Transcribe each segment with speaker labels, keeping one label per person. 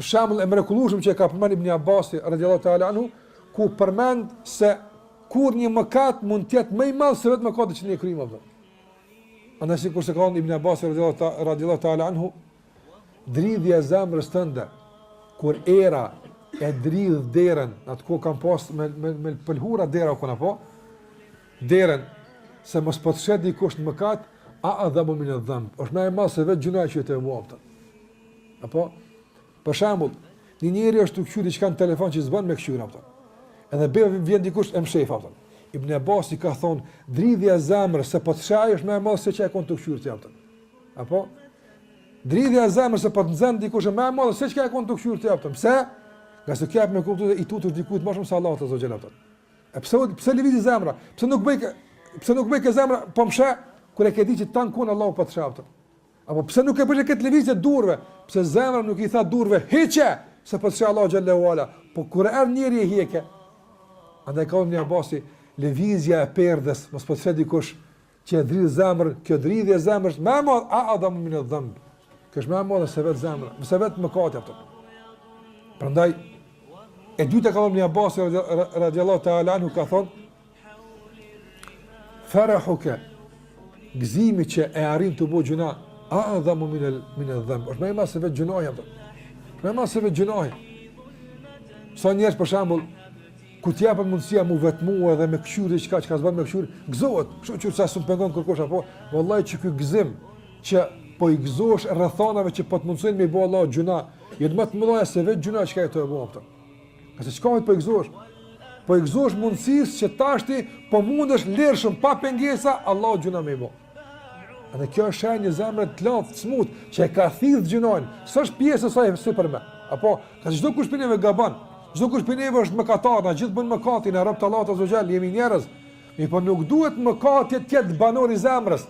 Speaker 1: shembull e mrekullueshëm që e ka përmend Ibn Abbasi radiallahu ta'ala anhu, ku përmend se kur një mëkat mund të jetë më i madh se vetë mëkati që ne kryejmë apo. Andaj sikurse ka thënë Ibn Abbasi radiallahu ta'ala anhu, dridhja e zemrës tënde kur era e dridh derën, atë kohë kanë pas me me me pëlhura dera ku na po, derën se mos po të sheh dikush në mëkat, a'dhamu min adh-dhanb. Është më e madh se vetë gjynahi që je tu e bo. Apo për shembull, një njeri është tu kqyr diçka në telefon që s'bën me kqyr apo. Edhe be vjen dikush e mshef apo. Ibn Abbasi ka thon, dridhja e zemrës se po të sheh është më e madhe se çka ke tu kqyr ti apo. Apo dridhja e zemrës se po të nxën dikush është më e madhe se çka ke tu kqyr ti apo. Pse? Ngase kjo jep me kuptu se i tutesh dikujt më shumë se Allahut azze ue xhel apo. E pse pse lëvizi zemra? Pse nuk bëj pse nuk bëj ke zemra po më sheh kur e ke ditë që tan kohën Allahu po të sheh apo. Apo pse nuk e bëje këtë lëvizje durve? Pse zemra nuk i tha durve hiqe se po të sheh Allahu xhel-le ue ala. Po kur erdh njeri e hjeke. Andaj ka thënë Ibn Abasi lëvizja e perdes, mos po të sheh dikush që e dridh zemrën, kjo dridhje e zemrës më e madhe a'dhamu min adh-dhanb. Kjo është më e madhe se vetë zemra, se vetë mëkati apo. Prandaj e dyta ka thënë Ibn Abasi radiallahu ta'ala anhu ka thonë Farahuke, gëzimi që e arrin tu bo gjynah, a'dhamu min el min edh-dhanb. Është më i madh se vetë gjynahi apo. Është më i madh se vetë gjynahi. Sa njerëz për shembull kur t'i jepet mundësia mu vetmu edhe me kqyr diçka çka s'bën me kqyr, gëzohet. Kështu që sa s'm pengon kërkush apo, vallahi që ky gëzim që po i gëzohesh rrethanave që po të mundësojnë me bo Allah gjynah, janë më të mëdha se vetë gjynahi çka je tu e bo apo. Ngase çka po i gëzohesh? Po i gëzohesh mundësisë që tashti po mundesh lirshëm pa pengesa Allahut gjynah me i bo. Edhe kjo është shenjë e zemrës të latë, të smut, që e ka thithë gjynahin, s'është pjesë e saj sipërme. Apo, ngase çdokush prej neve gabon, çdokush prej neve është mëkatar, na gjithë bëjmë mëkate, na rob të Allahut azze ue xhel, jemi njerëz. Mirëpo nuk duhet mëkati të jetë banor i zemrës,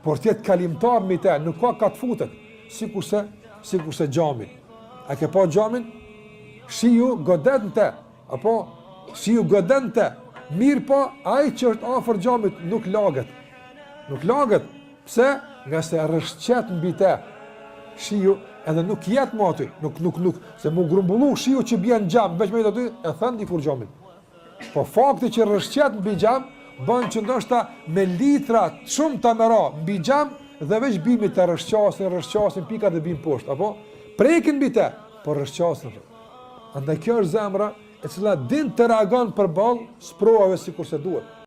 Speaker 1: por të jetë kalimtar mbi te, nuk ka ka të futet, sikurse, sikurse xhami. A ke pa xhamin? Shiu godet në te, apo shiu godet në te, mirëpo ai që është afër xhamit nuk laget. Nuk laget. Pse? Ngase rrëshqet mbi te. Shiu edhe nuk jet më aty, nuk nuk nuk, se mu grumbullu shiu që bjen në xham, veç me aty e then dikur xhamin. Po fakti që rrëshqet mbi xham bën që ndoshta me litra të shumta me ra mbi xham dhe veç bimi të rrëshqasin, rrëshqasin pikat dhe bin poshtë, apo prekin mbi të, por rrëshqasin. Andaj kjo është zemra e cila din të reagon përballë sprovave sikurse duhet.